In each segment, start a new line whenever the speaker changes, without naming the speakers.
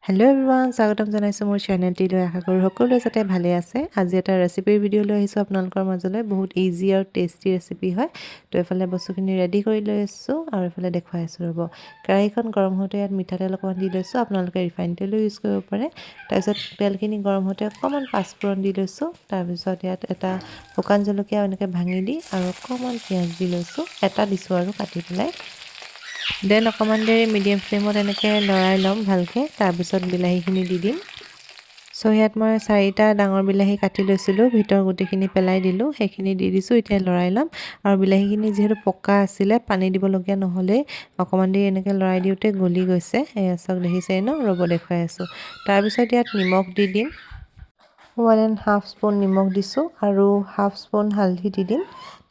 Hello' everyone, স্বাগতম জনাইছোঁ মোৰ চেনেলটিলৈ। আশা কৰোঁ সকলোৱে যাতে ভালে আছে। আজি এটা ৰেচিপিৰ ভিডিঅ' লৈ আহিছোঁ আপোনালোকৰ মাজলৈ। বহুত ইজি আৰু টেষ্টি ৰেচিপি হয়। তো এইফালে বস্তুখিনি ৰেডি কৰি লৈ আছোঁ আৰু এইফালে দেখুৱাই আছোঁ। ৰ'ব, কেৰাহীখন গৰম হওঁতে ইয়াত মিঠাতেল অকণমান দি লৈছোঁ। আপোনালোকে ৰিফাইন তেলো ইউজ কৰিব পাৰে। তাৰপিছত তেলখিনি গৰম হওঁতে অকণমান পাঁচফোৰণ দি লৈছোঁ। তাৰপিছত ইয়াত এটা শুকান জলকীয়া এনেকৈ ভাঙি দি আৰু অকণমান পিঁয়াজ দি লৈছোঁ, এটা দিছোঁ আৰু কাটি পেলাই। Then অকণমান দেৰি মিডিয়াম ফ্লেমত এনেকৈ লৰাই ল'ম ভালকৈ। তাৰপিছত বিলাহীখিনি দি দিম। চ' ইয়াত মই চাৰিটা ডাঙৰ বিলাহী কাটি লৈছিলোঁ, ভিতৰৰ গুটিখিনি পেলাই দিলোঁ, সেইখিনি দি দিছোঁ। এতিয়া লৰাই ল'ম। আৰু বিলাহীখিনি যিহেতু পকা আছিলে, পানী দিবলগীয়া নহ'লেই। অকণমান দেৰি এনেকৈ লৰাই দিওঁতে গলি গৈছে। এয়া চাওক, দেখিছেই ন? ৰ'ব, দেখুৱাই আছোঁ। তাৰপিছত ইয়াত নিমখ দি দিম। 1.5 স্পুন নিমখ দিছোঁ আৰু হাফ স্পুন হালধি দি দিম।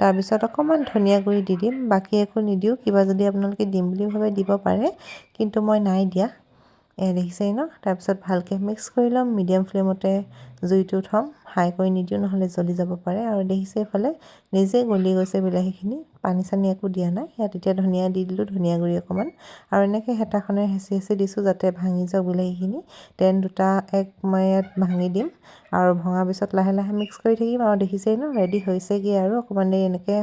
তাৰপিছত অকণমান ধনিয়া গুড়ি দি দিম। বাকী একো নিদিওঁ। কিবা যদি আপোনালোকে দিম বুলি ভাবে, দিব পাৰে, কিন্তু মই নাই দিয়া। এয়া দেখিছেই ন? তাৰপিছত ভালকৈ মিক্স কৰি ল'ম। মিডিয়াম ফ্লেমতে জুইটো থ'ম, হাই কৰি নিদিওঁ, নহ'লে জ্বলি যাব পাৰে। আৰু দেখিছে, এইফালে নিজে গলি গৈছে বিলাহীখিনি, পানী চানী একো দিয়া নাই ইয়াত। এতিয়া ধনিয়া দি দিলোঁ, ধনিয়া গুড়ি অকণমান, আৰু এনেকৈ হেতাখনেৰে হেঁচি হেঁচি দিছোঁ যাতে ভাঙি যাওক বিলাহীখিনি। Then দুটা এগ মই ইয়াত ভাঙি দিম আৰু ভঙাৰ পিছত লাহে লাহে মিক্স কৰি থাকিম। আৰু দেখিছেই ন, ৰেডি হৈছেগৈ। আৰু অকণমান দেৰি এনেকৈ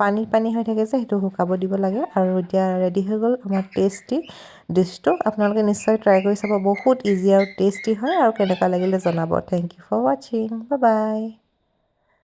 পানী পানী হৈ থাকে যে, সেইটো শুকাব দিব লাগে। আৰু এতিয়া ৰেডি হৈ গ'ল আমাৰ টেষ্টি ডিছটো। আপোনালোকে নিশ্চয় ট্ৰাই কৰি চাব, বহুত ইজি আৰু টেষ্টি হয়। আৰু কেনেকুৱা লাগিলে জনাব। Thank you for watching, bye bye.